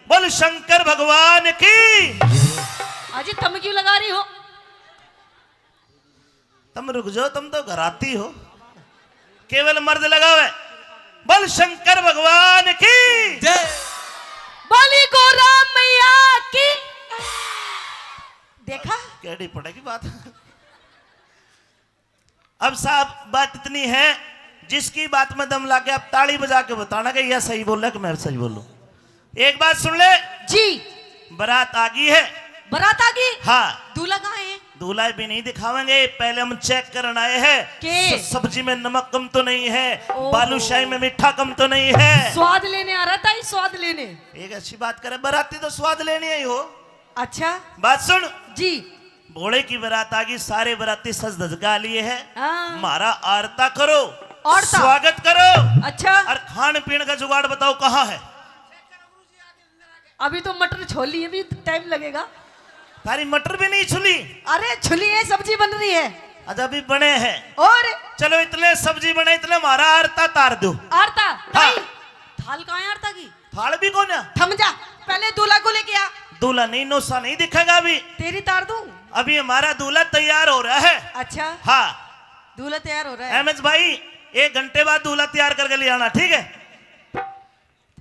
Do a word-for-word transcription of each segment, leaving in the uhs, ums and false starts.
बोल शंकर भगवान की। अजी, तम क्यों लगा रही हो? तुम रुक जाओ, तुम तो घराती हो। केवल मर्द लगावे। बोल शंकर भगवान की। जय। बोली गौरा मैया की। देखा? केड़ी पड़ेगी बात। अब साहब, बात इतनी है, जिसकी बात में दम लग गया, अब ताली बजा के बताना कि यह सही बोला कि मैं सही बोलूं। एक बात सुन ले जी। बारात आ गई है। बारात आ गई? हाँ। दूल्हा कहाँ है? दूल्हा भी नहीं दिखावेंगे, पहले हम चेक करने आए हैं। के? स-, सब्जी में नमक कम तो नहीं है, ओ। बालूशाही में मीठा कम तो नहीं है। स्वाद लेने आ रहा था, स्वाद लेने। एक अच्छी बात करे, बाराती तो स्वाद लेने ही हो। अच्छा। बात सुन। जी। भोले की बारात आ गई, सारे बाराती सज धज के आ लिए है। हाँ। म्हारा आरता करो, आरता। स्वागत करो। अच्छा। और खान पीन का जुगाड़ बताओ, कहाँ है? अभी तो मटर छोली है, अभी टाइम लगेगा। थारी मटर भी नहीं छुली? अरे, छुली है, सब्जी बन रही है। अच्छा, अभी बने हैं। और? चलो, इतने सब्जी बने, इतने म्हारा आरता तार दो। आरता? हाँ। ताई, थाल कहाँ है आरता की? थाल भी कोन्या। थम जा, पहले दूल्हा को लेके आ। दूल्हा नहीं, नौसा नहीं दिखेगा अभी। तेरी तार दूं? अभी हमारा दूल्हा तैयार हो रहा है। अच्छा। हाँ। दूल्हा तैयार हो रहा है। एम एच भाई, एक घंटे बाद दूल्हा तैयार करके ले आना, ठीक है?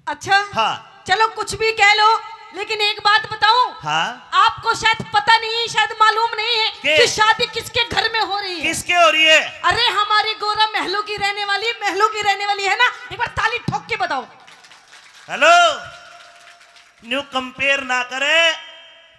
अच्छा। हाँ। चलो, कुछ भी कह लो, लेकिन एक बात बताऊं? हाँ। आपको शायद पता नहीं, शायद मालूम नहीं है के? कि शादी किसके घर में हो रही है। किसके हो रही है? अरे, हमारी गौरा महलों की रहने वाली, महलों की रहने वाली है ना। एक बार ताली ठोक के बताओ। हेलो, न्यू कंपेयर ना करे,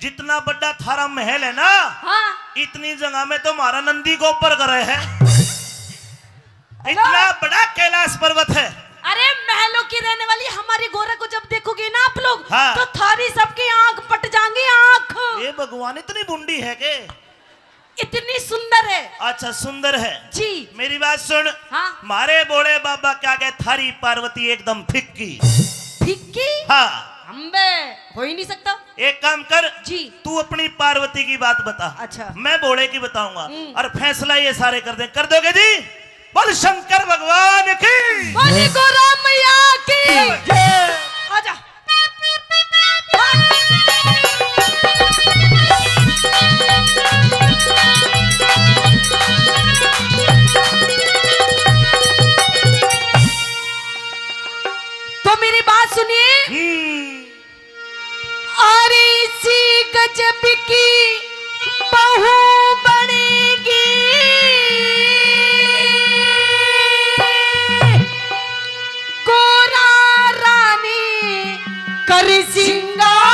जितना बड़ा थारा महल है ना, हाँ। इतनी जगह में तो म्हारा नंदी गोबर करे है। हेलो। इतना बड़ा कैलाश पर्वत है। अरे, महलों की रहने वाली हमारी गौरा को जब देखोगे ना आप लोग, हाँ। तो थारी सबकी आंख पट जाएंगी, आंख। ये भगवान, इतनी बुंडी है के? इतनी सुंदर है। अच्छा, सुंदर है। जी। मेरी बात सुन। हाँ। म्हारे भोले बाबा के आगे थारी पार्वती एकदम फिक्की। फिक्की? हाँ। अम्बे, हो ही नहीं सकता। एक काम कर। जी। तू अपनी पार्वती की बात बता। अच्छा। मैं भोले की बताऊंगा। हम्म। और फैसला ये सारे कर दे, कर दोगे जी? बोल शंकर भगवान की। बोली गौरा मैया की। जय। आजा। तो मेरी बात सुनिए। हम्म। और इसी गजब की बहू बनेगी गोरा रानी कर सिंगार।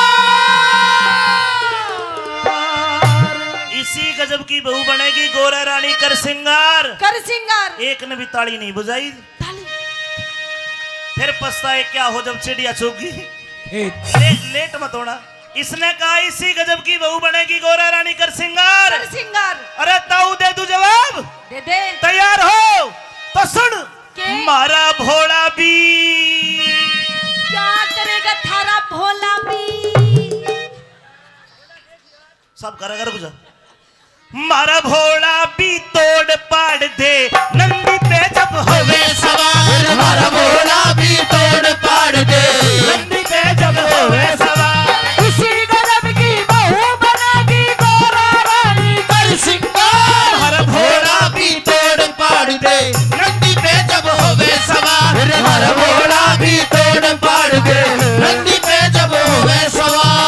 इसी गजब की बहू बनेगी गोरा रानी कर सिंगार। कर सिंगार। एक ने भी ताली नहीं बजाई। ताली। फिर पछताए क्या हो जब चिड़िया चुग गई। ए। ले, लेट मत होना। इसने कहा, "इसी गजब की बहू बनेगी गोरा रानी कर सिंगार।" कर सिंगार। अरे ताऊ दे दू जवाब। दे दे। तैयार हो तो सुन। के? म्हारा भोला भी। क्या करेगा थारा भोला भी? सब करा कर बुझा। म्हारा भोला भी तोड़ पाड़ दे, नंदी पे जब होवे सवार। म्हारा भोला भी तोड़ पाड़ दे, नंदी पे जब होवे सवार। इसी गजब की बहू बनेगी गोरा रानी कर सिंगार। म्हारा भोला भी तोड़ पाड़ दे, नंदी पे जब होवे सवार। म्हारा भोला भी तोड़ पाड़ दे, नंदी पे जब होवे सवार।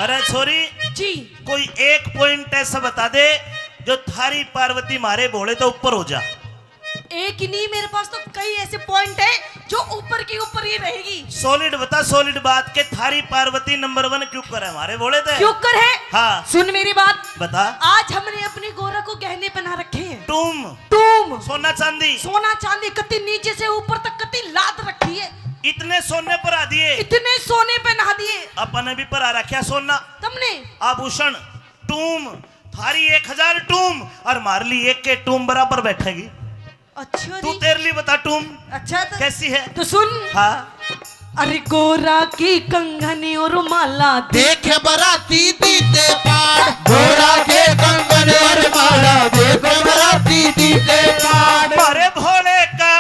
अरे छोरी जी। कोई एक पॉइंट ऐसा बता दे जो थारी पार्वती मारे भोले तो ऊपर हो जा। एक ही नहीं, मेरे पास तो कई ऐसे पॉइंट है जो ऊपर की ऊपर ही रहेगी। सॉलिड बता, सॉलिड बात के थारी पार्वती नंबर वन क्यों करे हमारे भोले ते? क्यों कर है? हाँ। सुन मेरी बात। बता। आज हमने अपनी गोरा को गहने पहना रखे हैं। तुम। तुम। सोना चांदी। सोना चांदी कति नीचे से ऊपर तक कति लाद रखी है। इतने सोने पहरा दिए। इतने सोने पहना दिए। अपन ने भी पहरा रखा सोना। तुमने? आभूषण, टूम, थारी एक हजार टूम और मार ली एक के टूम बराबर बैठेगी। अच्छा तू जी। तेरे लिए बता टूम। अच्छा तो कैसी है? तो सुन। हाँ। अरे गोरा की कंगन और माला देख बराती दीते पाड़। गोरा के कंगन और माला देख बराती दीते पाड़। मारे भोले का,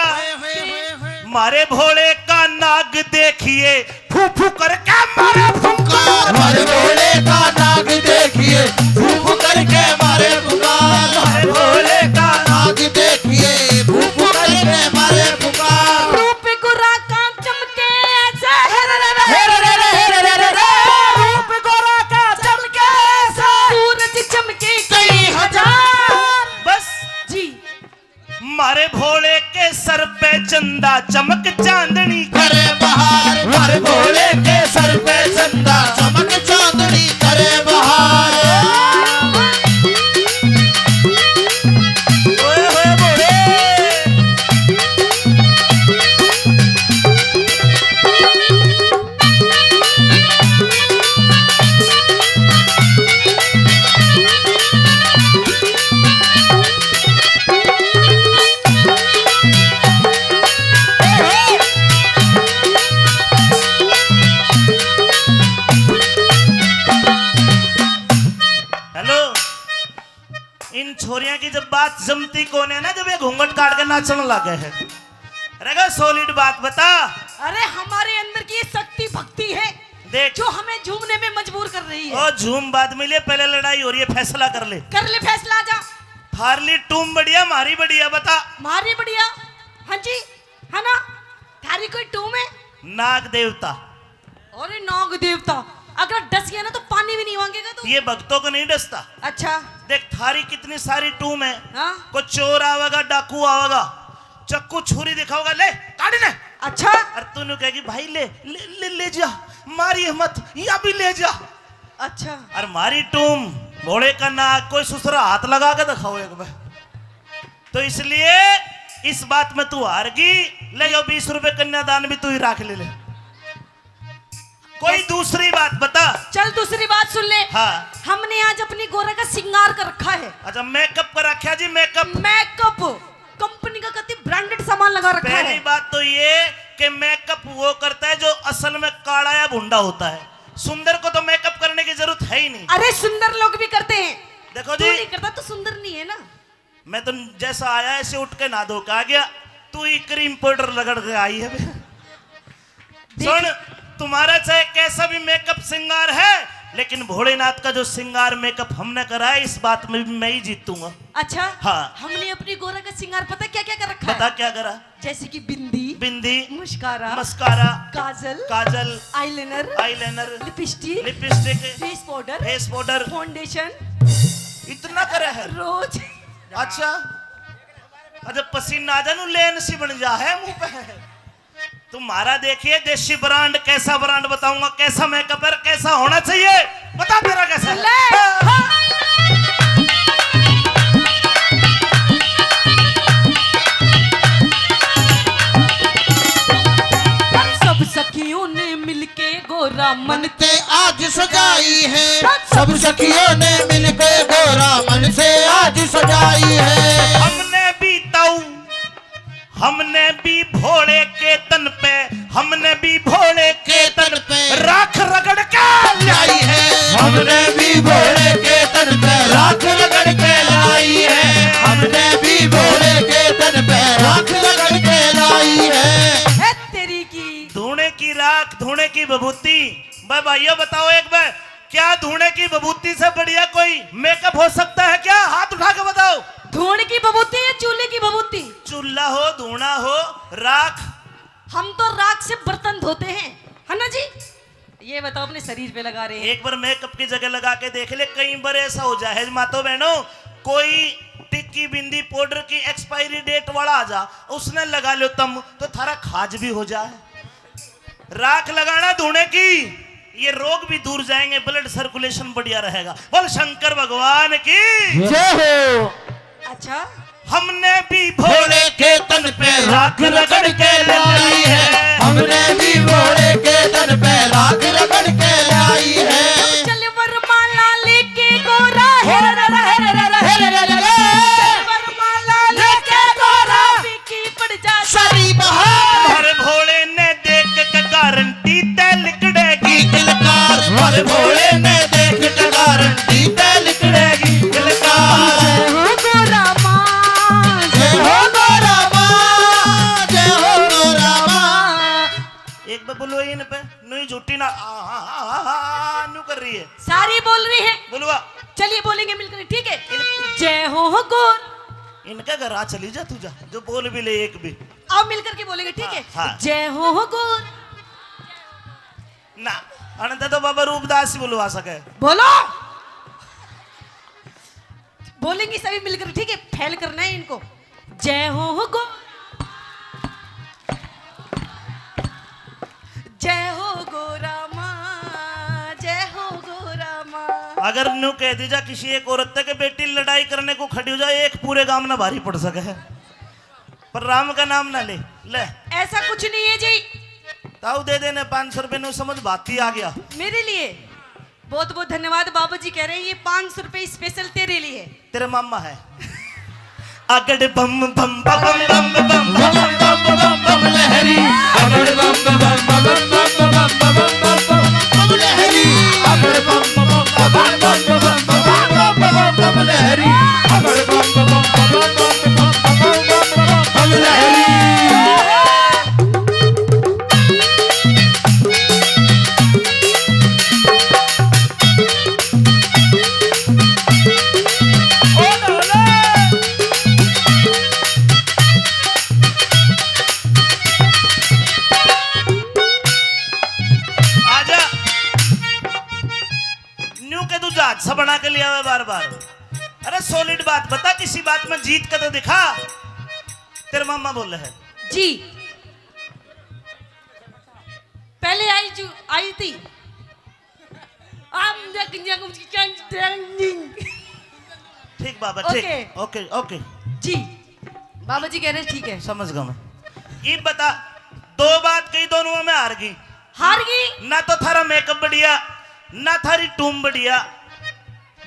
मारे भोले का नाग देखिए, फू फू करके मारे फुंकार। मारे भोले का नाग देखिए, फू फू करके मारे फुंकार। मारे भोले का नाग देखिए, फू फू करके मारे फुंकार। रूप गोरा का चमके ऐसे, हे रे रे रे, हे रे रे रे, हे रे रे रे। रूप गोरा का चमके ऐसे, सूरज चमके कई हजार। बस जी। मारे भोले के सर पे चंदा चमक चांदनी करे बहार। मारे भोले के सर पे चंदा चमक चांदनी करे बहार। ओए होए भोले। हेलो, इन छोरियां की जब बात जमती कोने ना, जब ये घूंघट काट के नाचने लगे है। रगा सॉलिड बात बता। अरे हमारे अंदर की ये शक्ति भक्ति है देख। जो हमें झूमने में मजबूर कर रही है। ओ झूम बाद में ले, पहले लड़ाई हो रही है, फैसला कर ले। कर ले फैसला, आजा। थारली टूम बढ़िया, मारी बढ़िया, बता। मारी बढ़िया। हाँ जी, है ना? थारी कोई टूम है? नाग देवता। अरे नाग देवता, अगर डस गया ना तो पानी भी नहीं मांगेगा तू। ये भक्तों को नहीं डसता। अच्छा। देख थारी कितनी सारी टूम है। हाँ। कोई चोर आवेगा, डाकू आवेगा, चक्कू छुरी दिखाओगा, ले काट ले। अच्छा। और तू न्यू कहेगी भाई ले, ले, ले, ले जा, मारिए मत, या भी ले जा। अच्छा। और मारी टूम भोले का ना, कोई सुसरा हाथ लगा के दिखाओ एक बार। तो इसलिए इस बात में तू हार गई। ले जाओ बीस रुपए कन्यादान भी तू ही रख ले, ले। कोई दूसरी बात बता। चल दूसरी बात सुन ले। हाँ। हमने आज अपनी गोरा का श्रृंगार कर रखा है। अच्छा मेकअप कर रखा जी, मेकअप। मेकअप कंपनी का कति ब्रांडेड सामान लगा रखा है। पहली बात तो ये कि मेकअप वो करता है जो असल में काला या भुंडा होता है। सुंदर को तो मेकअप करने की जरूरत है ही नहीं। अरे सुंदर लोग भी करते हैं। देखो तू जी। नहीं करता तो सुंदर नहीं है ना। मैं तो जैसा आया ऐसे उठ के नहा धो के आ गया, तू ही क्रीम पाउडर रगड़ के आई है। देख। सुन, तुम्हारा चाहे कैसा भी मेकअप श्रृंगार है, लेकिन भोलेनाथ का जो श्रृंगार मेकअप हमने करा है, इस बात में भी मैं ही जीतूंगा। अच्छा। हाँ। हमने अपनी गोरा का श्रृंगार पता क्या क्या कर रखा है? बता क्या करा? जैसे कि bindi, bindi, mascara, mascara, kajal, kajal, eyeliner, eyeliner, lipstick, lipstick, face powder, face powder, foundation. इतना करे है रोज। अच्छा, अच्छा पसीना आ जानू लेन सी बन जा है मुंह पे। तुम्हारा देखिए देसी ब्रांड, कैसा ब्रांड बताऊंगा, कैसा मेकअप है, कैसा होना चाहिए, बता तेरा कैसा है। ले। सब सखियों ने मिलके गोरा मन ते आज सजाई है, सब सखियों ने मिलके गोरा मन से आज सजाई है। हमने भी ताऊ, हमने भी भोले के तन पे, हमने भी भोले के तन पे राख रगड़ के लाई है। हमने भी भोले के तन पे राख रगड़ के लाई है। हमने भी भोले के तन पे राख रगड़ के लाई है। हे तेरी की। धूणे की राख, धूणे की विभूति। भाई भाइयों बताओ एक बार, क्या धूणे की विभूति से बढ़िया कोई मेकअप हो सकता है क्या? हाथ उठा के बताओ। धूण की विभूति या चूल्हे की विभूति? चूल्हा हो, धूणा हो, राख। हम तो राख से बर्तन धोते हैं, है ना जी? ये बताओ, अपने शरीर पे लगा रहे हैं। एक बार मेकअप की जगह लगा के देख ले, कई बार ऐसा हो जाए, मातो बहनों, कोई टिक्की, बिंदी, पाउडर की एक्सपायरी डेट वाला आ जा, उसने लगा लो तम, तो थारा खाज भी हो जाए। राख लगाना धूणे की, ये रोग भी दूर जाएंगे, ब्लड सर्कुलेशन बढ़िया रहेगा। बोल शंकर भगवान की जय हो। अच्छा। हमने भी भोले के तन पे राख रगड़ के लाई है। हमने एक बार बोलो इन पे, नहीं झूठी ना, आ, आ, आ, आ, आ, आ, नू कर रही है। सारी बोल रही है। बोलवा। चलिए बोलेंगे मिलकर, ठीक है? इन- जय हो गौर। इनके घर आ चली जा तू, जा, जो बोल भी ले एक भी। आओ मिलकर के बोलेंगे, ठीक हाँ, है? हाँ। जय हो गौर। ना, अनंत तो बाबा रूपदास ही बुलवा सके। बोलो। बोलेंगे सभी मिलकर, ठीक है? फेल करना है इनको। जय हो गो, जय हो गोरा माँ, जय हो गोरा माँ। अगर न्यू कह दी जा किसी एक औरत तक, बेटी लड़ाई करने को खड़ी हो जाए, एक पूरे गांव ना भारी पड़ सके है। पर राम का नाम ना ले, ले। ऐसा कुछ नहीं है जी। ताऊ दे देने पाँच सौ रुपए, न्यू समझ भाती आ गया। मेरे लिए बहुत बहुत धन्यवाद। बाबू जी कह रहे हैं ये पाँच सौ रुपए स्पेशल तेरे लिए। तेरे मामा है। अगड़ बम बम बम बम बम बम बम बम बम बम लहरी। अगड़ बम बम बम बम बम बम बम बम बम बम लहरी। अगड़ बम बम बम बम बम बम बम बम लहरी। अगड़ बम बम बम बम बम बम बम बम लहरी। आजा। न्यू के तू जहाज सा बना के ले आवे बार बार। अरे सॉलिड बात बता, किसी बात में जीत के तो दिखा। तेरे मामा बोले है जी, पहले आई जो आई थी। आप ठीक बाबा, ठीक। ओके। Okay, okay. जी, बाबा जी कह रहे हैं, ठीक है। समझ गया मैं। ये बता, दो बात कही, दोनों में हार गई। हार गई? ना तो थारा मेकअप बढ़िया, ना थारी टूम बढ़िया।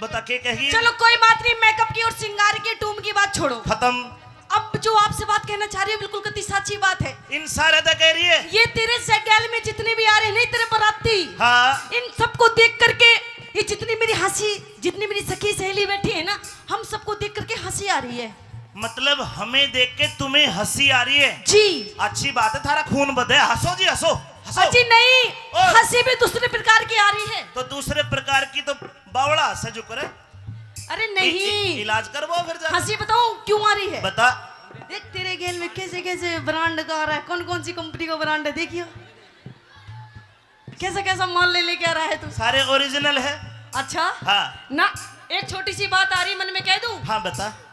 बता के कही? चलो कोई बात नहीं, मेकअप की और श्रृंगार की, टूम की बात छोड़ो। खत्म। अब जो आपसे बात कहना चाह रही हूँ, बिल्कुल कति साची बात है। इन सारे तो कह रही है। ये तेरे जगैल में जितने भी आ रहे हैं नहीं तेरे बराती, हाँ। इन सबको देख करके ये जितनी मेरी हंसी, जितनी मेरी सखी सहेली बैठी है ना, हम सबको देख करके हंसी आ रही है। मतलब हमें देख के तुम्हें हंसी आ रही है? जी। अच्छी बात है, थारा खून बधे, हंसो जी, हंसो, हंसो। अजी नहीं, ओ। हंसी भी दूसरे प्रकार की आ रही है। तो दूसरे प्रकार की तो बावला हंसे जो करे। अरे इ-, इ-, नहीं। इलाज करवाओ फिर जाके। हंसी बताऊं क्यों आ रही है? बता। देख तेरे गेल में कैसे कैसे ब्रांड का आ रहा है, कौन कौन सी कंपनी का ब्रांड है, देखियो। कैसा कैसा माल ले लेके आ रहा है तू? सारे ओरिजिनल है। अच्छा? हाँ। ना, एक छोटी सी बात आ रही, मन में कह दूं? हाँ, बता।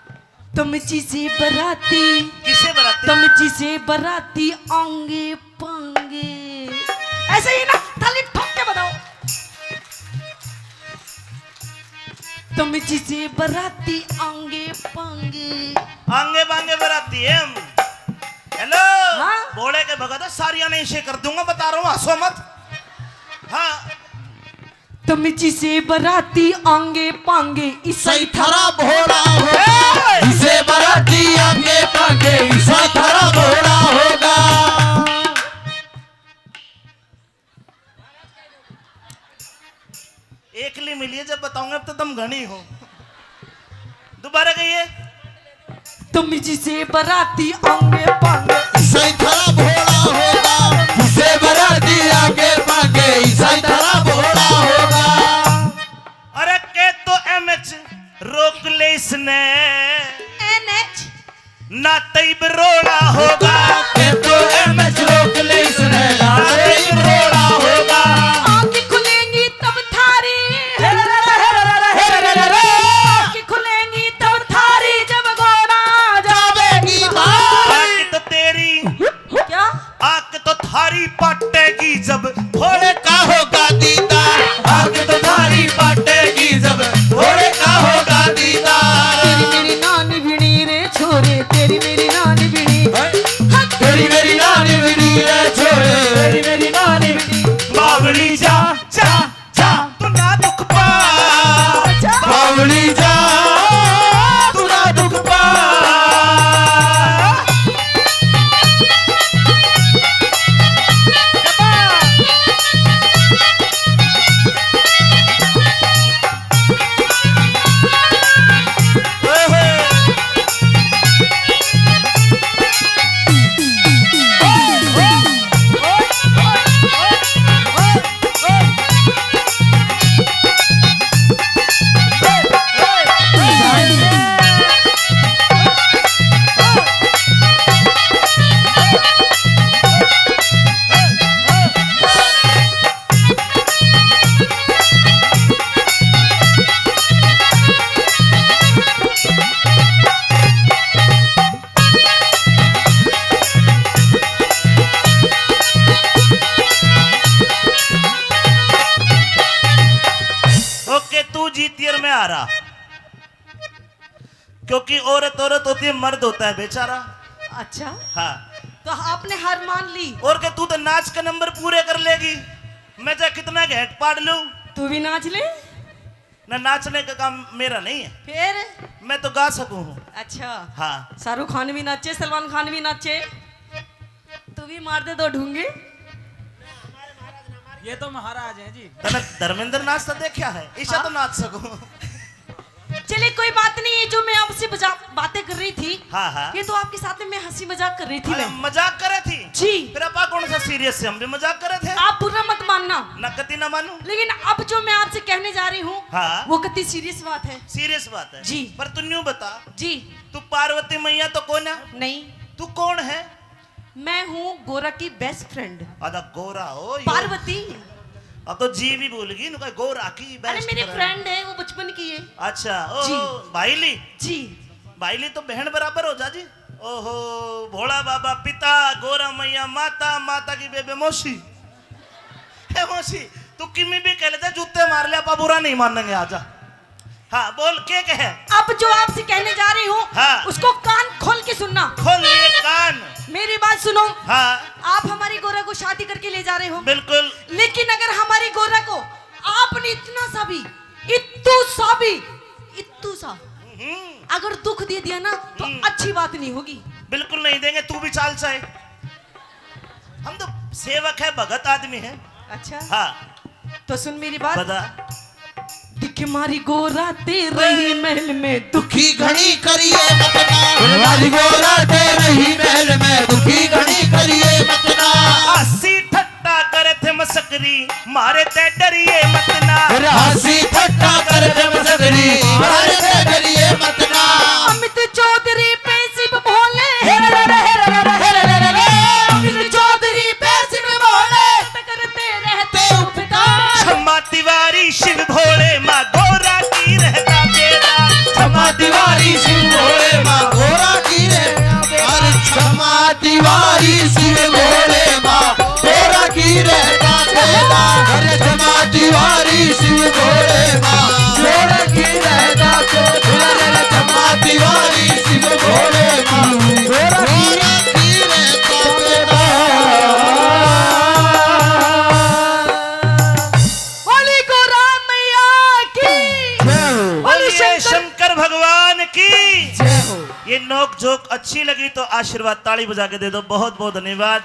तुम जिसे बराती, किसे बराती? तुम जिसे बराती आंगे पांगे। ऐसे ही ना, ताली ठोक के बताओ। तुम जिसे बराती आंगे पांगे। आंगे बांगे बराती है हम। हेलो। हाँ? भोले के भगत, सारिया ने इसे कर दूंगा, बता रहा हूँ, हंसो मत। हाँ। तुम जिसे बराती आंगे पांगे, ईसाई थारा भोला हो। ए! जिसे बराती आंगे पांगे, ईसाई थारा भोला होगा। एकली मिली है, जब बताऊंगा अब तो तुम घणी हो। दोबारा कहिए। तुम जिसे बराती आंगे पांगे, ईसाई थारा भोला होगा। जिसे बराती आंगे पांगे, ईसाई थारा भोला होगा। अरे के तो एमएच रोक ले इसने। एनएच। ना तैब रोड़ा होगा। के तो एमएच रोक ले इसने, ना तैब रोड़ा होगा। आंखें खुलेंगी तब थारी। आंखें खुलेंगी तब थारी, जब गोरा जावेगी बाहर। आंख तो तेरी। क्या? आंख तो थारी पाटेगी जब भोले का होगा दीदार। आंख तो थारी पाटेगी जब भोले का होगा दीदार। तेरी मेरी नानी भिड़ी रे छोरे, तेरी मेरी नानी भिड़ी। हैं? तेरी मेरी नानी भिड़ी रे छोरे, तेरी मेरी नानी भिड़ी। बावली जा, जा, जा, तू ना दुख पा। जा। बावली जा, तू ना दुख पा। जीती और मैं हारा, क्योंकि औरत औरत होती है, मर्द होता है बेचारा। अच्छा। हाँ। तो आपने हार मान ली? और क्या, तू तो नाच के नंबर पूरे कर लेगी, मैं चाहे कितना घेंट पाड़ लूं। तू भी नाच ले। ना, नाचने का काम मेरा नहीं है। फिर? मैं तो गा सकूं हूँ। अच्छा। हाँ। शाहरुख खान भी नाचे, सलमान खान भी नाचे, तू भी मार दे दो ढूंगे। ये तो महाराज हैं जी। तने धर्मेंद्र नाचता देखा है? इसा तो नाच सकूं। चलिए, कोई बात नहीं है, जो मैं आपसे बजा-, बातें कर रही थी, हाँ, हाँ। ये तो आपके साथ में मैं हंसी मजाक कर रही थी। अरे, मैं मजाक कर रही थी? जी। फिर आपा कौन सा सीरियस है, हम भी मजाक कर रहे थे। आप बुरा मत मानना। ना, कति ना मानू। लेकिन अब जो मैं आपसे कहने जा रही हूँ, हाँ। वो कति सीरियस बात है। सीरियस बात है। जी। पर तू न्यू बता। जी। तू पार्वती मैया तो कौन है? नहीं। तू कौन है? मैं हूँ गोरा की बेस्ट फ्रेंड। अदा गोरा हो यो। पार्वती। अब तो जी भी भूल गई, नु कहे गोरा की अरे, बेस्ट मेरी फ्रेंड। फ्रेंड है, वो बचपन की है। अच्छा, ओहो, जी। भाईली। जी। भाईली तो बहन बराबर हो जा जी। ओहो, भोला बाबा पिता, गोरा मैया माता, माता की बेबे मौसी। हे मौसी, तू किमी भी कह लेते, जूते मार ले, आपा बुरा नहीं मानेंगे, आजा। हाँ, बोल, के कहे? अब जो आपसे कहने जा रही हूँ, हाँ। उसको कान खोल के सुनना। खोल लिए कान। मेरी बात सुनो। हाँ। आप हमारी गोरा को शादी करके ले जा रहे हो। बिल्कुल। लेकिन अगर हमारी गोरा को आपने इतना सा भी, इत्तू सा भी, इत्तू सा हम्म। अगर दुख दे दिया ना, तो हम्म। अच्छी बात नहीं होगी। बिल्कुल नहीं देंगे, तू भी चाल चाहे। हम तो सेवक है, भगत आदमी है। अच्छा। हाँ। तो सुन मेरी बात। बता। दिख मारी गोरा तेरे ही महल में दुखी घणी करिए मत ना। मारी गोरा तेरे ही महल में दुखी घणी करिए मत ना। हंसी ठट्टा करे थे मसकरी, मारे ते डरिए मत ना। हंसी ठट्टा करे थे मसकरी, मारे ते डरिए मत ना। अमित चौधरी पे शिव भोले। हे रे रे रे, हे रे रे रे, हे रे रे रे। अमित चौधरी पे शिव भोले। करते रहते उपकार। क्षमा तिवारी शिव भोले माँ गोरा की रहता बेड़ा। क्षमा तिवारी शिव भोले माँ गोरा की रहता बेड़ा। अरे क्षमा तिवारी शिव भोले माँ गोरा की रहता बेड़ा। अरे क्षमा तिवारी शिव भोले माँ गोरा की रहता बेड़ा। अरे क्षमा तिवारी शिव भोले माँ गोरा की रहता बेड़ा। बोली गोरा मैया की। जय हो। बोली बोलिए शंकर शंकर भगवान की। जय हो। ये नोक झोंक अच्छी लगी तो आशीर्वाद, ताली बजा के दे दो। बहुत बहुत धन्यवाद।